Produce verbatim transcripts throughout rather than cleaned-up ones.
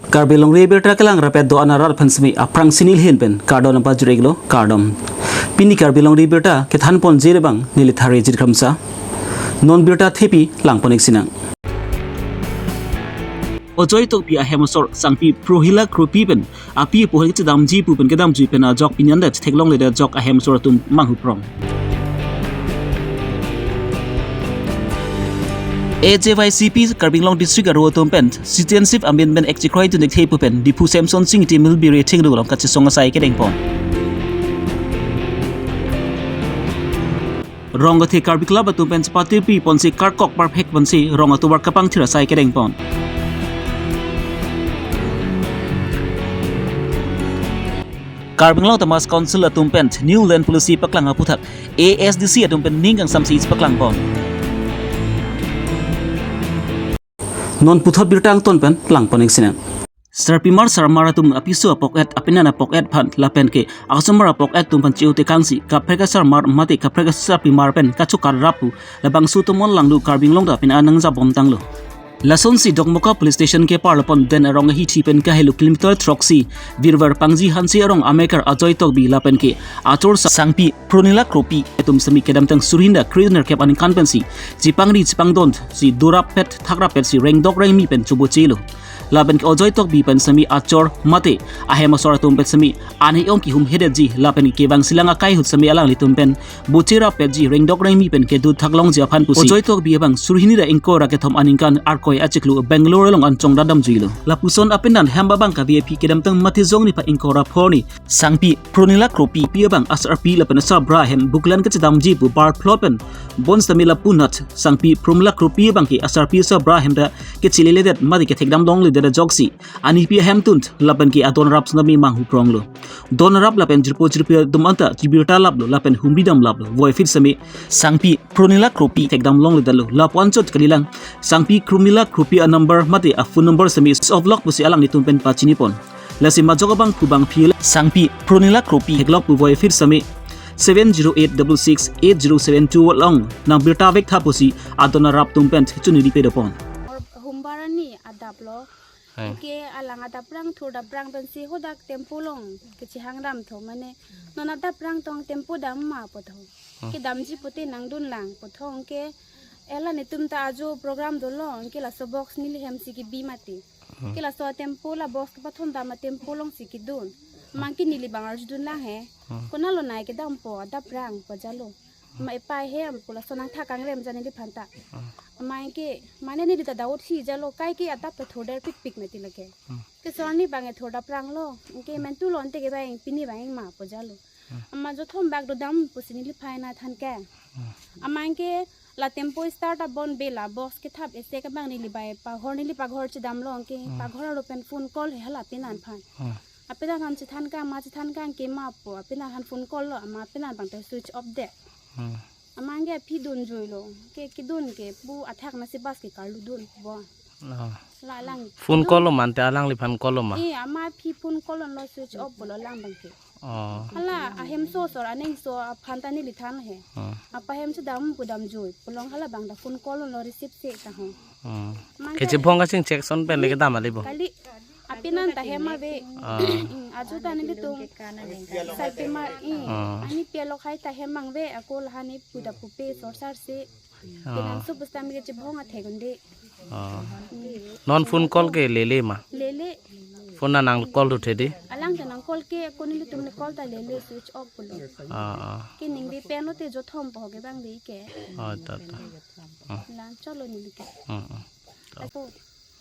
Karbi Longri Abirta kelang rapet do-an arat aphan semi aphrangsi neli ahin pen kardom nangpajir-iklo, kardom. Pini Karbi Longri Abirta kethanponji abang neli Thari Jirkhamsa. Non birta thepi langpon-ik sinang. Ajoy Tokbi ahem asor sangpi Pramila Kropi pen api apo ahin kachedamji pu pen kedamjui pen ajok pini an det theklongledet ajok ahem asor atum manghuprong. A J Y C P Karbi Anglong District aro atum pen Citizenship Amendment Act chikroidun-ik the pu pen Diphu Semsonsing Ingti Mulberry Thingdu along kachesong asai kedengpon. Rong athe Karbi Club atum pen chepatiri ponsi karkok parphek ponsi rong atovar kapangthir asai kedengpon. Karbi Anglong Autonomous Council atum pen New Land Policy paklang aputhak A S D C atum pen ning kangsamsi chepaklangpon. Non puthot birta angton pen langpon-ik sinang. Sarpimar sarmar atum apiso apok-et apinan apok-et aphan lapen ke asomar apok-et atum aphan che-o tekangsi kaprek asarmar mate kaprek asarpimar pen kachokarrap pu labangso atomon langduk Karbi Anglong ta pini an nangjabom tanglo. Lasonsi Dokmoka Police Station keparlo pon den arong ahithi pen kahelo kilometer throksi Virvar Pangji Hanse arong amekar Ajoy Tokbi lapen ke achor sa-, sangpi Pramila Kropi atum semi kedamtang suri hini ra kre-nerkep aningkan pensi chepangri chepangdonsi dorap pet thakrap petsi rengdok rengmi pen chobochelo. Lapen ke Ajoy Tokbi pen semi achor mate ahem asor atum pen semi an he-ong kehumhedetji lapen ke kevangsilang akai ahut semi alanglitum pen bocherap petji rengdok rengmi pen kedo thaklongji aphan pusi Ajoy Tokbi abang suri hini ra ingkoi ra kethom aningkan Arkoi achiklo Bangalore along anchong ra damjuilo. Lapuson apinan hem abang kave aphi kedamtang Matijong niphai ingkoi ra pho arni sangpi Pramila Kropi pi abang asarpi lapen asarbura ahem buklan kachedamji pu bar plot pen bon sitame lapu anat sangpi Pramila Kropi abang ke asarpi asarbura ahem ta kecheleledet mate kethekdam longledet ajoksi anipi ahem tun lapen ke adon arap sitame manghupronglo. Don arap lapen jirpo jirpi atum anta chibirta laplo lapen humri damlaplo. Voiphit sitame sangpi Pramila Kropi thekdam longledetlo. Lapu anchot kalilang sangpi Pramila Kropi anumber mate aphone number sitame switch off lok pusi alanglitum pen pachinipon. Lasi majok abang pu bang phil sangpi Pramila Kropi theklok pu voiphit sitame seven zero eight double six eight zero seven two along nang birta vek tha pusi adon arap atum pen chuniri pedopon. Humbar arni adaplo. Hai. Anke alang adaprang thurdaprang pensi hadak tempo along kechihang dam tho mane non adaprang tong tempo dam ma pu tho. Hmm. Kedamji pute nangdunlang pu tho anke ela netum ta ajo program dolo anke laso box neli hemsi kebi mati. Hmm. Ke laso tempo la box kepathon dam atempo alongsi kedun. Mangke neli bang arjudunlang he. Hmm. Konatlo nai kedampo adaprang pajalo. Ma epai hem pu laso nangtha kangrem jani neliphan ta. Hmm. Amai ke mane neli ta daut si jalo kaike adap ta thurder pikpik mati lake. Hmm. Ke sor ni bang e thurdapranglo. Anke mentu lo ante ke bang pini bang ma pajalo. Hmm. Ama jothom bak dodam pusi neliphan nangthan ke. Hmm. Amai ke la tempo start abon be la box kethap ese ke bang neli bai paghor neli paghor chedamlo anke. Hmm. Paghor aro pen phone call he hala apinan aphan. Hmm. Apinan aphan chethan kang ma chethan kang ke ma pu apinan aphan phone call lo ama apinan bang te switch off det. Hmm. Amang ke aphi dunjuilo. Ke kedun ke pu athak nasi bas ke karlu dun bo. Oh. La alang phone kedun. Call lo mante alangliphan call lo ma? Eh, ama aphi phone call lo switch off pulo alang bang ke. Oh. Hala ahem so sor aning so aphan ta neli than he. Oh. Apa hem chedam pu damjui. Pulo hala bang ta phone call lo receive se ta ho. Oh. Amang ke kechebong kachingchek ason pen le kedam kali bo? Kali. Apinan ta hem ave. Ah. Mm, ajo ta nelitum. Sarpimar, mm. Ah. Ani pi alok hai ta hem mang ve, ako lahan ni puda pupe sorsar si. Ah. Pinang so pustam ke chibhong athe gunde. Ah. Mm. Non phone call ke lele ma? Lele. Phone na nang call tu thedi? Alang ta nang call ke, ako nelitum ne call ta lele switch off pulo. Ah, ah. Ke ning ve pen lo te jothom po ke bang ve ke. Ah, ta, ta. Ah. Lang cholo neli ke. Ah, ah. Ako.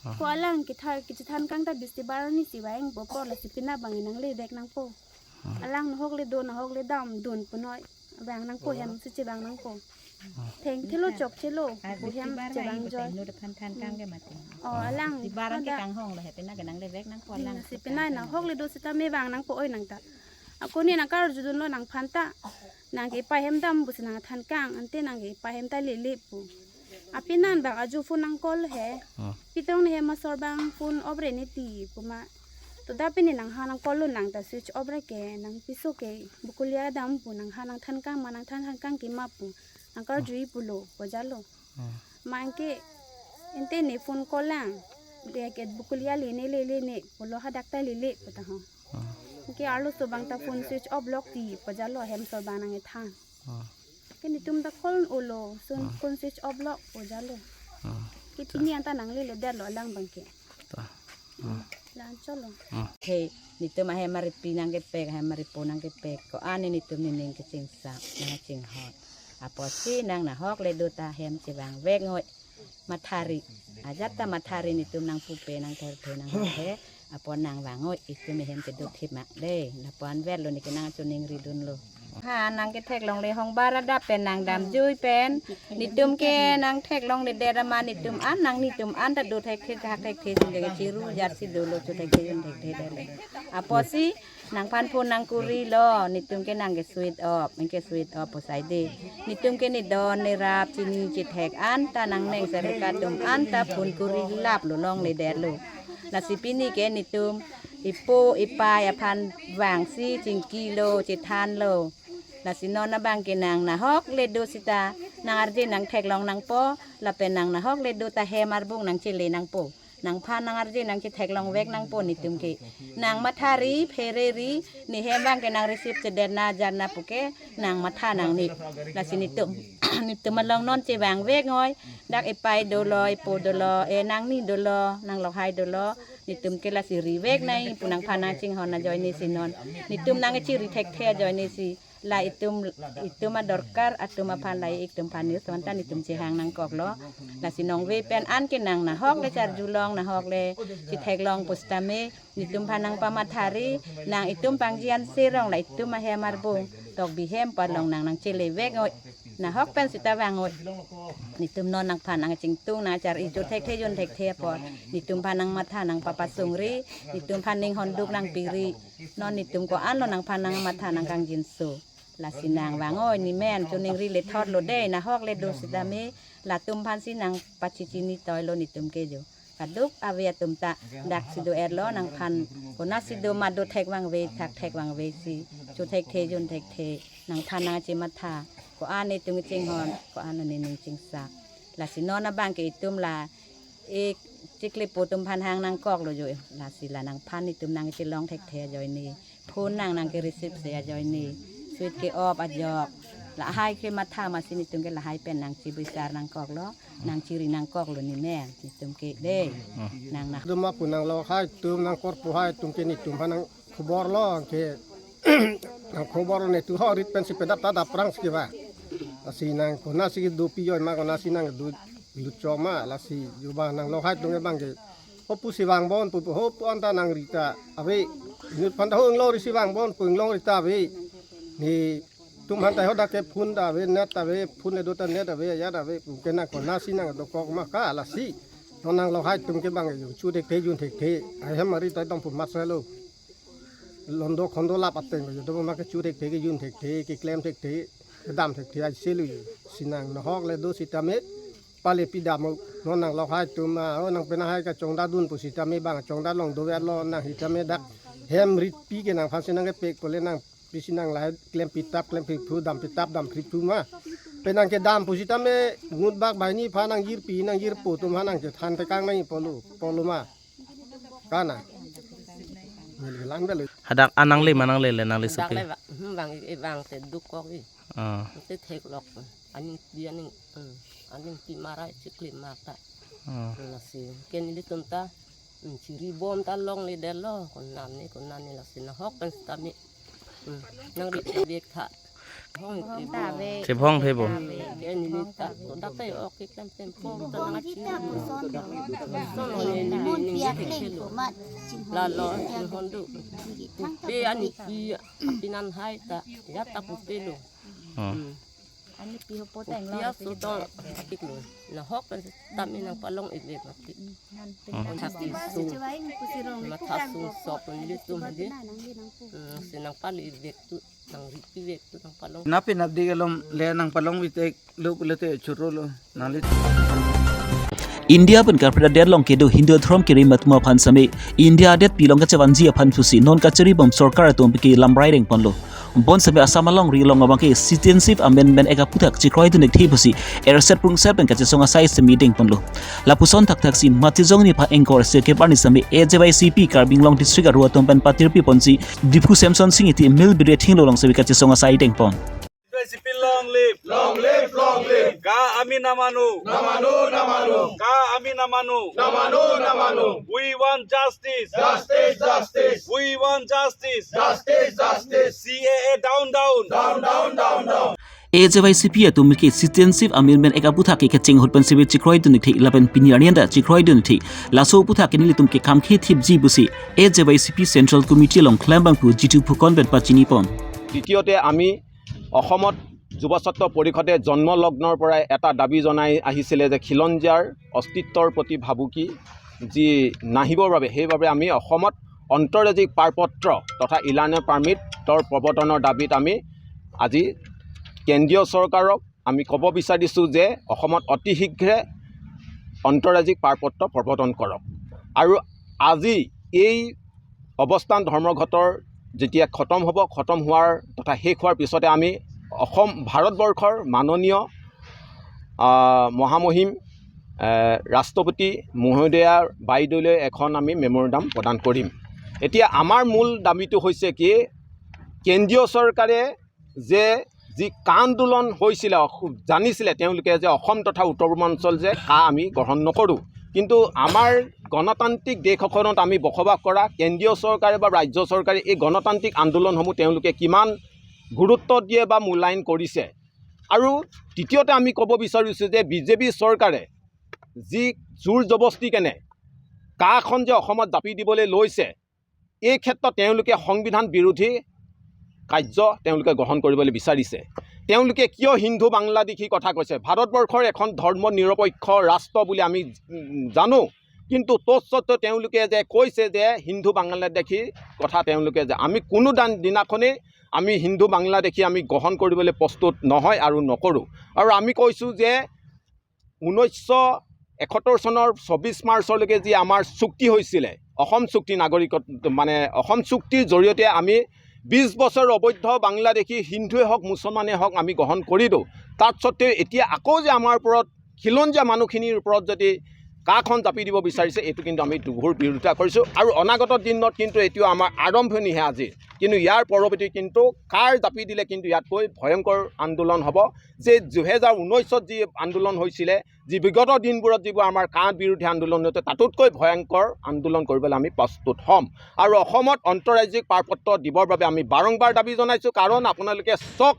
Ah. Ko alang kethar kechethan kang ta bisti bar ni si vang po por lasi pini bang nangle vek nangpo. Ah. Alang nahok le do nahok le dam dun punoi. Vang nangpo hem si chevang nangpo. Ah. Thengthelo chokchelo. Ah, ko hem bisti bar chevang nangpo joi. Tengno de phan than kang ke mati. Oh, alang. Bisti bar ke ada kanghong lo he pini ke nangle vek nangpo alang. Hmm, si pini nahok le do sitame vang nangpo oi nang ta. Ako ne nang karjudunlo nangphan ta. Nang ke epai hem dam pusi nangthan kang, ante nang ke epai hem ta lele pu. Apinan bang ajo phone nang call he. Hmm. Pitong ne hem asor bang phone off re ne ti pu ma. To da pini nang ha nang call lo nang ta switch off re ke, nang piso ke, bukulia dam pu nang ha nangthan kang ma nangthan than kang ke ma pu. Nang karjui pulo, pajalo. Hmm. Amang ke, ante ne phone call lang. Dia ke bukulia lene lele ne, pulo hadak ta lele puta ho. Ah. Ke arloso abang ta phone switch off lok ti, pajalo hem so abang nangkethan. Ah. Ke netum ta call ulo, sun Ah. phone switch off lok pajalo. Ah. Ke Cha. Pini anta nanglele detlo alang abang ke. Ta. Ah. Lan cholo. Ah. He, netum ahem aripi nangkepek, ahem aripo nangkepek. Ko-an netum nening kechingsak, nangchinghon. Apotsi nang nahok le do ta hem chevangvek ngoi. Mathari. Ajat ta mathari netum nangpupe nangtherthe nangthe. Apot nangvang ngoi itum ehem kedo thip mak de. Lapu-an verlo neke nangchiningri dunlo. Ha nangketheklongle hongbar adap pen nangdamjui pen. Netum ke nangtheklongle det amat netum an nang netum an ta do thekthe thak thekthe sing ke chiru jat si dolo chu thekthe jun thekthe dele. Apotsi nangphan phone nangkurilo, netum ke nangke switch off, nangke switch off pu sai de. Netum ke nedon nerap chini chethek an ta nangneng sereka atum an ta phone kuri laplo longle detlo. Lasi pini ke netum ipo ipai aphan vangsi chingkilo chethanlo. Lasi non abang ke nang nahok le do sita nangarje nangtheklong nangpo, lapen nang nahok le do ta hem arbung nangchele nangpo. Nangphan nangarje nangchetheklongvek nangpo netum ke. Nang mathari, phereri, ne hem abang ke nang receive chedet na jar na puke, nang matha nangnip. Lasi netum, netum along non chevangvek ngoi, dak ipai dolo, ipo dolo, e nangni dolo, nang lokhai dolo, netum ke lasi rivek nai, pu nangphan nangchinghon ajoine si non. Netum nangchiri thekthe ajoine si. La itum, itum adorkar atum aphan la itum aphan news anta netum chehang nangkoklo. Lasi nongve pen an ke nang nahok le charjulong nahok le chetheklong pusitame netum aphan nangpamathari nang itum pangjian serong la itum ahem arbung tokbi hem pu along nang nangchelevek ngoi nahok pen sita vang ngoi. Netum non nangphan nangchingtung nangchari chu thekthe jun thekthe apot netum aphan nangmatha nangpapasungri netum aphan ninghon duk nangpiri. Non netum ko-anlo nangphan nangmatha nangkangjinso. Lasi nang vang ngoi nemen chiningri le thotlo de nahok le do sitame latum aphansi nangpachechini toilo netum ke jo. Kaduk ave atum ta dak si do-etlo nangphan konatsi do ma do thekvangve thak thekvangve si chu thekthe jun thekthe nangphan nangchematha ko-an netum chinghon ko-an nening chingsak. Lasi non abang ke itum la e chiklepo atum aphan hang nangkoklo jo lasi la nangphan netum nangchelong thekthe ajoine. Phone nang nangke receive se ajoine. Switch ke off ajok. Lahai ke matha masi netum ke lahai pen nangchibisar nangkoklo. Nangchiri nangkoklo nemen. Netum ke de. Nang nah. Duma pu nang lokhai atum nang korpo hai atum ke netum aphan nang khoborlo ke. Nang khobor netum ho rit pensi pedap ta daprang si ke ba. Lasi nang konatsi do pijoi ma konatsi nang do lucho ma lasi juba nang lokhai atum ke abang ke. Ho pusi vangbom pu ho pu anta nangri ta ave. Inut aphan ta ho inglongri si vangbom pu inglongri ta ave. Netum aphan ta ho dak ke phone ta ave net ta ave phone le do ta net ave ya ta ave pu ke nang konatsi nang dokok ma ka lasi. Non nang lokhai atum ke abang ke chu thekthe jun thekthe. Ahem ari ta dong pu mat selo. Londo khondo lap ateng lo jo do ma ke chu thekthe ke jun thekthe keklem thekthe kedam thekthe ai selo jo. Si nang nahok le do sitame pale pidam o non nang lokhai atum ma o nang penang hai kachongdat dun pusitame abang chongdat long doverlo nang hitame dak hem ritpi ke nangphansi nangkepek pule nang pisi nang lahai klem pitap klem phiphu dam pitap dam phiphu ma penang kedam pusitame ngut bak banghini aphan nangjirpi nangjirpo atum aphan nangchethan tekang nangji pulo pulo ma. Kana. Ngilan belo. Hadak an nangle ma nanglele nangli Dak sopi. Le bang, hmm, bang, i bang te dukok i. Ah. Te theklok. Aning dia ning, hmm, aning ti marai chikli mata. Ah. Lasi, ke nelitum ta, hmm, chiribom ta longle detlo. Konatne, konatne lasi nahok pen sitame. Hmm, nangri vek tha. Hong ti bo. Chevong phe bo. Ke neli ta, to dak ta ok ke klem tempo, ta nang chi. Son ne neli ning ke khelo. Lalo, ni hondu. Pe ani pi, pinan hai ta, ya ta pu pelo. Oh. Hmm. Ani pi ho po ta Pi inglo. Aso to, atik lo. Nahok pen sitame nangpalong ivek mati. Matha sung sop nelitum hadi. Hmm, si nangpali vek tu, nangripi vek tu, nangpalong. Napi napdik alom le nangpalong vitek lo pule te choro lo nangli. India pen karpet adet along kedo Hindu adhorom kerim atum aphan sitame India adet pilong kachevanji aphan pusi non kachari bom sorkar atum ke lamrai dengponlo. Bonsitame Assam alongri along abangke Citizenship Amendment Act aputhak chekroidun thekthe pusi erset prungset pen kachesong asai sitame dengponlo. Lapuson thakthaksi Matijong niphai ingkoi ra sirkep arni sitame A J Y C P Karbi Anglong District aro atum pen patirpi ponsi Diphu Semson Sing Ingti Mil Biri Thinglo along sitame kachesong asai dengpon. A J Y C P long live. Long live, long live. Ka ami namanu. Namanu, namanu. Ka ami namanu. Namanu, namanu. We want justice. Justice, justice. We want justice. Justice, justice. C A A down, down. Down, down, down, down. A J Y C P atum ke Citizenship Amendment Act aputhak ke kaching ahut pen sitame chekroidun thekthe lapen pini arni anta chekroidun thekthe. Laso aputhak ke nelitum ke kam khethipji pusi A J Y C P Central Committee along klembangphu Jitu Phukan pen pachinipon. দ্বিতীয়তে আমি অসমত যুৱ ছাত্ৰ পৰিষদে জন্মলগ্নৰ পৰাই এটা দাবী জনাই আহিছিলে যে খিলঞ্জীয়াৰ অস্তিত্বৰ প্ৰতি ভাবুকি যি নাহিবৰ বাবে, সেইবাবে আমি অসমত অন্তঃৰাজ্যিক পাৰপত্ৰ তথা ইলাৰ্ণৰ পাৰ্মিটৰ প্ৰৱৰ্তনৰ দাবীত আমি আজি কেন্দ্ৰীয় চৰকাৰক আমি ক'ব বিচাৰিছোঁ যে অসমত অতি শীঘ্ৰে অন্তঃৰাজ্যিক পাৰপত্ৰ প্ৰৱৰ্তন কৰক। আৰু আজি এই অৱস্থান ধৰ্মঘটৰ যেতিয়া খতম হ'ব, খতম হোৱাৰ তথা শেষ হোৱাৰ পিছতে আমি অসম, ভাৰতবৰ্ষৰ মাননীয়, আহ, মহামহিম, আহ, ৰাষ্ট্ৰপতি মহোদয়া বাইদেউলৈ এখন আমি মেমৰেণ্ডাম প্ৰদান কৰিম। এতিয়া আমাৰ মূল দাবীটো হৈছে কি, কেন্দ্ৰীয় চৰকাৰে যে যি কা আন্দোলন হৈছিলে, অস-, জানিছিলে তেওঁলোকে যে অসম তথা উত্তৰ পূৰ্বাঞ্চল যে কা আমি গ্ৰহণ নকৰোঁ, কিন্তু আমাৰ গণতান্ত্ৰিক দেশ এখনত আমি বসবাস কৰা কেন্দ্ৰীয় চৰকাৰে বা ৰাজ্য চৰকাৰে এই গণতান্ত্ৰিক আন্দোলনসমূহ তেওঁলোকে কিমান গুৰুত্ব দিয়ে বা মূল্যায়ন কৰিছে। আৰু তৃতীয়তে আমি ক'ব বিচাৰিছোঁ যে বিজেপি চৰকাৰে যি জোৰ জবস্তি কেনে কাখন যে অসমত জাপি দিবলৈ লৈছে, এই ক্ষেত্ৰত তেওঁলোকে সংবিধান বিৰোধী কাৰ্য তেওঁলোকে গ্ৰহণ কৰিবলৈ বিচাৰিছে। তেওঁলোকে কিয় হিন্দু বাংলাদেশী কথা কৈছে? ভাৰতবৰ্ষৰ এখন ধৰ্ম নিৰপেক্ষ ৰাষ্ট্ৰ বুলি আমি, উম, জানো, কিন্তু তৎসত্ত্বেও তেওঁলোকে যে কৈছে যে হিন্দু বাংলাদেশী কথা তেওঁলোকে যে, আমি কোনো দান-, দিনাখনেই আমি হিন্দু বাংলাদেশী আমি গ্ৰহণ কৰিবলৈ প্ৰস্তুত নহয় আৰু নকৰোঁ। আৰু আমি কৈছোঁ যে ঊনৈছশ এসত্তৰ চনৰ চৌব্বিছ মাৰ্চলৈকে যি আমাৰ চুক্তি হৈছিলে, অসম চুক্তি নাগৰিকত্ব, মানে অসম চুক্তিৰ জৰিয়তে আমি বিছ বছৰ অবৈধ বাংলাদেশী হিন্দুৱে হওক, মুছলমানে হওক, আমি গ্ৰহণ কৰিলোঁ। তাত স্বত্বেও এতিয়া আকৌ যে আমাৰ ওপৰত খিলঞ্জীয়া মানুহখিনিৰ ওপৰত যদি কাখন জাপি দিব বিচাৰিছে, এইটো কিন্তু আমি দুঘোৰ বিৰোধিতা কৰিছোঁ। আৰু অনাগত দিনত কিন্তু এইটো আমাৰ আৰম্ভণিহে আজি, কিন্তু ইয়াৰ পৰৱৰ্তী কিন্তু কাৰ জাপি দিলে কিন্তু ইয়াতকৈ ভয়ংকৰ আন্দোলন হ'ব। যে দুহেজাৰ ঊনৈছত যি আন্দোলন হৈছিলে, যি বিগত দিনবোৰত যিবোৰ আমাৰ কা বিৰোধী আন্দোলন হৈছে, তাতোতকৈ ভয়ংকৰ আন্দোলন কৰিবলৈ আমি প্ৰস্তুত হ'ম। আৰু অসমত অন্তঃৰাজ্যিক পাৰপত্ৰ দিবৰ বাবে আমি বাৰম্বাৰ দাবী জনাইছোঁ। কাৰণ আপোনালোকে চাওক,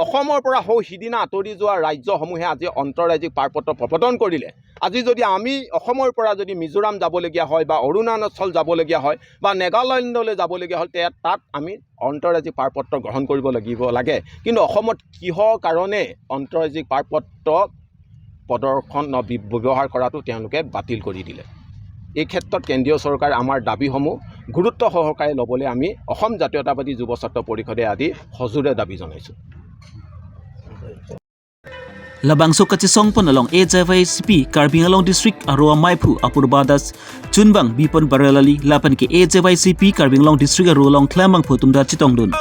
অসমৰ পৰা সৌ সিদিনা আঁতৰি যোৱা ৰাজ্যসমূহে আজি অন্তঃৰাজ্যিক পাৰপত্ৰ প্ৰৱৰ্তন কৰিলে। আজি যদি আমি অসমৰ পৰা যদি মিজোৰাম যাবলগীয়া হয় বা অৰুণাচল যাবলগীয়া হয় বা নাগালেণ্ডলৈ যাবলগীয়া হয়, তে তাত আমি আন্তঃৰাজ্যিক পাৰপত্ৰ গ্ৰহণ কৰিব লাগিব লাগে। কিন্তু অসমত কিহৰ কাৰণে আন্তঃৰাজ্যিক পাৰপত্ৰ প্ৰদৰ্শন ন বি-, ব্যৱহাৰ কৰাটো তেওঁলোকে বাতিল কৰি দিলে। এই ক্ষেত্ৰত কেন্দ্ৰীয় চৰকাৰে আমাৰ দাবীসমূহ গুৰুত্ব সহকাৰে ল'বলৈ আমি অসম জাতীয়তাবাদী যুৱ ছাত্ৰ পৰিষদে আজি সজোৰে দাবী জনাইছোঁ। Labangso kachesongpon along A J Y C P Karbi Anglong District aro amaiphu Apurba Das, chunbang Bipon Baralali lapen ke A J Y C P Karbi Anglong District aro along klembangphu atum ta chetongdun.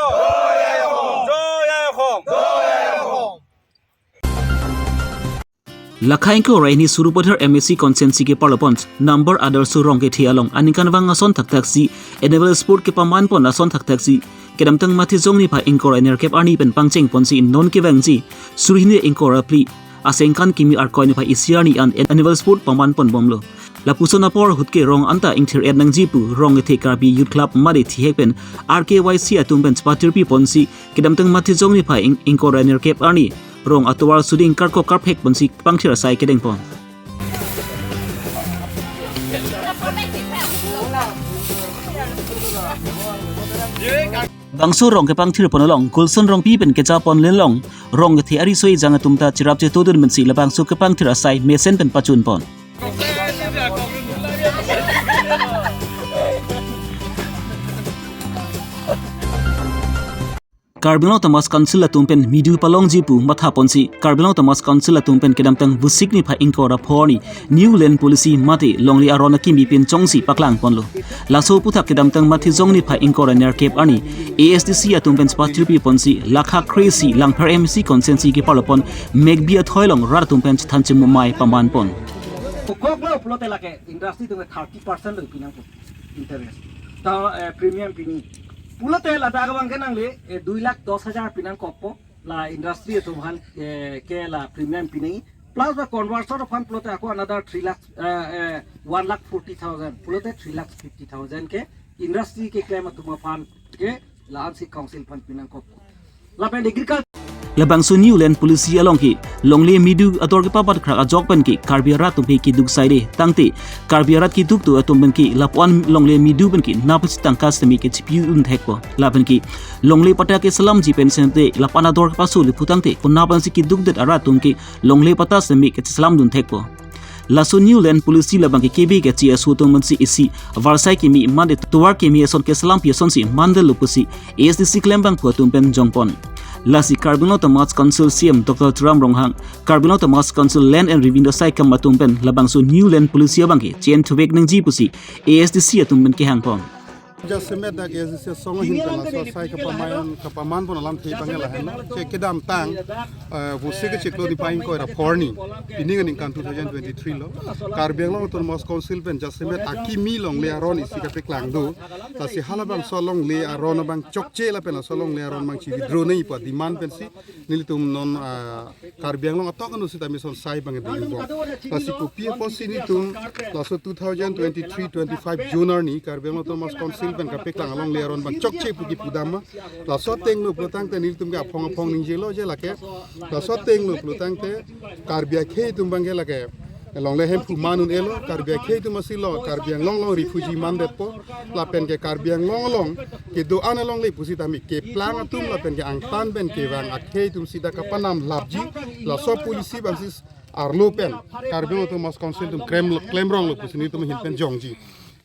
Lakhai ingkoi ra hini Sarupathar M A C constituency keparlo pon number Adarsha Rongkethe along aningkanvang ason thakthaksi annual sport kepamanpon ason thakthaksi kedamtang Matijong niphai ingkoi ra nerkep arni pen pangchengponsi non kevangji suri hini ingkoi ra phli asengkan kimi Arkoi niphai isi arni an annual sport pamanponbomlo. Lapuson apor ahut ke rong anta ingthir-et nangji pu Rongkethe Karbi Youth Club mate thihek pen R K Y C atum pen chepatirpiponsi kedamtang Matijong niphai ing-, ingkoi ra nerkep arni rong atovar suding karkok karphekponsi pangthir asai kedengpon. Bangso rong kepangthirpon along Gulson Rongpi pen kejapon lenlong Rongkethe ariso ejang atum ta cherap chetodun pensi labangso kepangthir asai mesen pen pachunpon. Karbi Anglong Autonomous Council atum pen midu palongji pu mathaponsi Karbi Anglong Autonomous Council atum pen kedamtang Vosik niphai ingkoi ra pho arni New Land Policy mate longle aron akimi pinchongsi paklangponlo. Laso aphuthak kedamtang Matijong niphai ingkoi ra nerkep arni A S D C atum pen pathirpiponsi lakha kre-isi Langpher M A C constituency keparlopon Megbi athoi along rat atum pen chethan chemumai pamanpon. Koklo pulote lake industry atum thirty percent lo pinangpo interest. Ta, eh, premium pini. Pulote ladak abang ke nangle, eh, dui lakh dos hajar pinangkokpo. La industry atum aphan, eh, ke la premium pini. Plus the conversion aphan pulote ako another three lakh, eh, eh, one lakh forty thousand. Pulote three lakh fifty thousand ke industry keklem atum aphan ke la-ansi council aphan pinangkokpo. Lapen agriculture. Labangso New Land Policy along ke longle midu ador kepabat krak ajok pen ke Karbi arat atum ke keduk saide. Tangte Karbi arat keduk do atum pen ke lapuan longle midu pen ke nap si tangka sitame kechipi-un thekpo. Lapen ke longle patta keselamji pen sente lapuan ador kepasole pu tangte konat pensi kedukdet arat atum ke longle patta sitame keselamdun thekpo. Laso New Land Policy labang ke K B ke C S O atum pensi isi avarsai kimi mate tovar kimi ason keselampi asonsi mandetlo pusi A S D C klembangpo atum pen jongpon. Lasi Karbi Anglong Autonomous Council C E M Doctor Tuliram Ronghang, Karbi Anglong Autonomous Council Land and Revenue saikam atum pen labangso New Land Policy abang ke che-en thuvek nangji pusi A S D C atum pen kehangpon. Jasemet dak A S D C asong ahin pen laso asai kapamayon kapamanpon alamthe abang ke lahenlo. Che kedamtang, eh, Vosik kechiklo niphai ingkoi ra pho arni, pini aningkan two thousand twenty-three lo, Karbi Anglong Autonomous Council pen jasemet akimi longle aron isi kapeklang do. Lasi halabangso longle aron abang chokche lapen laso longle aron abang chi-withdraw nangji pu ademand pensi nelitum non, ah, Karbi Anglong atok anu sitame son sai abang dun bom. Lasi kopi apotsi nelitum laso two thousand twenty-three twenty-five June arni Karbi Anglong Autonomous Council pen kapeklang alongle aron abang chokche pu kipudam ma. Laso atenglo pulo tangte nelitum ke aphong aphong ningjelo je lake. Laso atenglo pulo tangte Karbi akhei atum abang ke lake longle hemphu man un-elo, Karbi akhei atum asi lo, Karbi Anglong along refugee mandetpo, lapen ke Karbi Anglong along kedo-an alongle pusitame keplang atum lapen ke angtan pen kevang akhei atum sita kapanam lapji, laso policy abangsi arlo pen Karbi Anglong Autonomous Council atum klem, klemronglo pusi nelitum ahin pen jongji.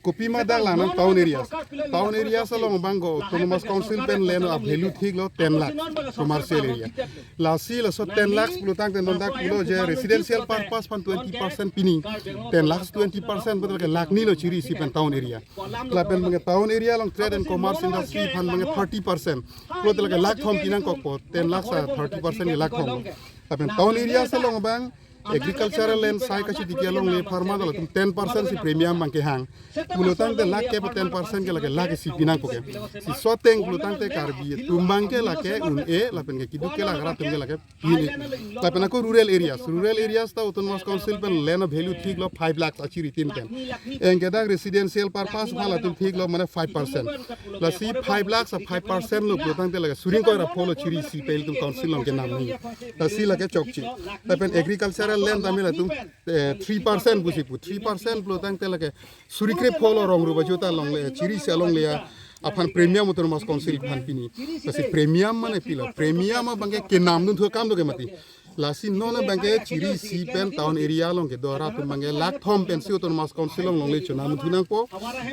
Kopima dak la nang town areas. Town areas along abang ko Autonomous Council pen land a-value thiklo ten lakh commercial area. Lasi laso ten lakhs pulo tangte non dak pulo je residential purpose aphan twenty percent pini. Ten lakhs twenty percent betul ke lakh ni lo chiri isi pen town area. Lapen abang ke town area along trade and commerce industry aphan abang ke thirty percent. Pulote lake lakh thom pinangkokpo, ten lakhs a thirty percent ke lakh thom. Lapen town areas along abang agricultural land sai kachitiki alongle pharma dala atum ten percent si premium abang kehang. Pulo tangte lakh ke ten percent ke lake lakh isi pinangpo ke. Si laso ateng pulo tangte Karbi atum abang ke lake un-e lapen ke keduk ke lake rat atum ke lake pini. Lapen ako rural areas. Rural areas ta Autonomous Council pen land a-value thiklo five lakhs achiri tin pen. Anke dak residential purpose aphan latum thiklo mane five percent. Lasi five lakhs a five percent lo pulo tangte lake suri ingkoi ra pho lo chiri isi pen ilitum council along kenam ni. Lasi lake chokche. Lapen agricultural land tame latum, eh, three percent pusi pu. Three percent pulo tangte lake suri kre pho lo Rongrup ajo ta longle, chiri isi alongle aphan premium Autonomous Council aphan pini. Lasi premium mane pilo. Premium abang ke kenamdun thu akam do ke mati. Lasi non abang ke chiri isi pen town area along kedo arat atum abang ke lakh thom pensi Autonomous Council along longle chonamdun thu nangpo.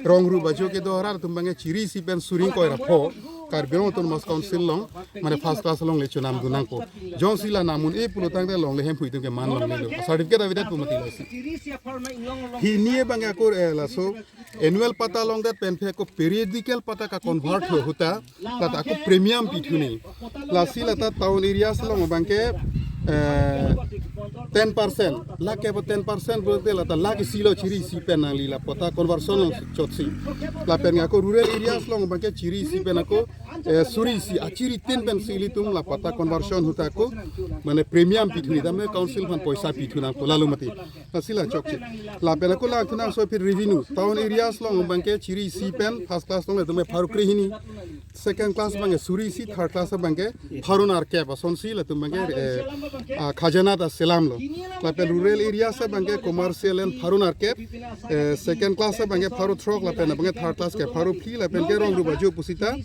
Rongrup ajo kedo arat atum abang ke chiri isi pen suri ingkoi ra pho Karbi Anglong Autonomous Council along mane first class alongle chonamdun nangpo. Jongsi la nam un-e pulo tangte longle hemphu atum ke man longlelo. Certificate avedet pu mati lasi. Hini abang ke ako, eh, laso annual patta longdet pen aphi ako periodical patta ka-convert ho ahut ta, lata ako premium pithu ni. Lasi lata town areas along abang ke, eh, ten percent, lakh ke ten percent pulote lata lakh isi lo chiri isi pen nangli la patta conversion along chotsi. Lapen ako rural areas along abang ke chiri isi pen ako, eh, suri isi achiri tin pensi ilitum la patta conversion ahut ta ako mane premium pithu ni, tame council aphan poisa pithu nangpo lalo mati. Lasi la chokche. Lapen ako langthu nangso aphi revenue. Town areas along abang ke chiri isi pen first class along le tame pharo kre hini. Second class abang ke suri isi, third class abang ke pharo nerkep asonsi latum abang ke, eh, ah, khajana ta selamlo. Lapen rural areas abang ke commercial land pharo nerkep, eh, second class abang ke pharo throk lapen abang ke third class ke pharo phli lapen ke Rongrup ajo pusita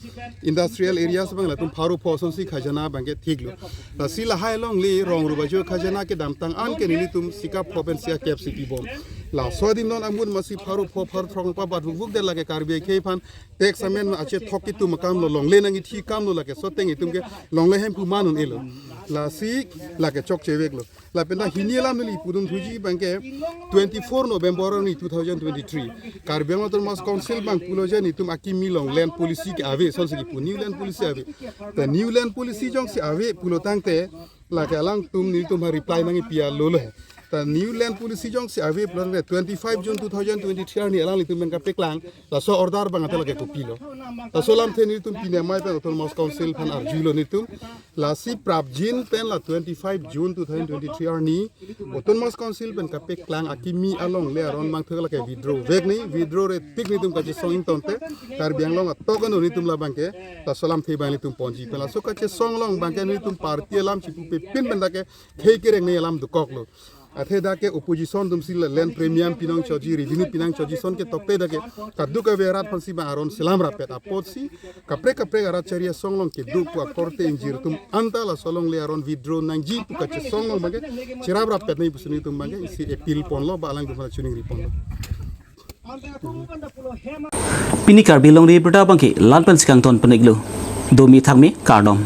industrial areas abang latum pharo pho asonsi khajana abang ke thiklo. Lasi lahai alongle Rongrup ajo khajana kedamtang an ke nelitum sika pho pen sia kep si pibom. Laso adim non amun masi pharo pho pharo throk pa bat vuk vuk det lake Karbi akhei aphan tax amen achethok itum akam lo, longle nangkethi akam lo, lake so ateng itum ke longle hem pu manun elo. Lasi lake chokche veklo. Lapen ta hini alam neli pudun thuji abangke twenty-four November ni two thousand twenty-three Karbi Anglong Autonomous Council abang pulo je nelitum akimi along land policy ke ave, sonsi kipu new land policy ave. Ta new land policy jongsi ave pulo tangte lake alangtum nelitum ha reply nangkepi alolo he. Ta new land policy jongsi ave pulo tangte twenty-five June two thousand twenty-three arni alanglitum pen kapeklang, laso order abang ate lake kopilo. Laso alamthe nelitum pini amei pen Autonomous Council aphan arjulo nelitum. Lasi prapjin pen la twenty-five June two thousand twenty-three arni Autonomous Council pen kapeklang akimi alongle aron mangthek lake withdraw vek ni, withdraw re tik nelitum kachesong ingtonte Karbi Anglong atok ano nelitum labangke laso alamthe abang nelitum ponji pen laso kachesong along abangke nelitum party alam chipupe pin pen dak ke thei kereng ni alam dokoklo. Athe dak ke opposition atumsi la land premium pinangchoji, revenue pinangchoji ason ke tokte dak ke kaduk ave arat aphansi abang aron selam rappet apotsi kaprek kaprek arat chari asong along kedo pu akorte ingjir atum anta laso alongle aron withdraw nangji pu kachesong along abangke cherap rappet nangji pusi nelitum abangke isi appeal ponlo ba alangtum aphan choningri ponlo. Pini Karbi Longri Abirta abangke la-an pensi kangton pon-iklo. Domi thakmi kardom.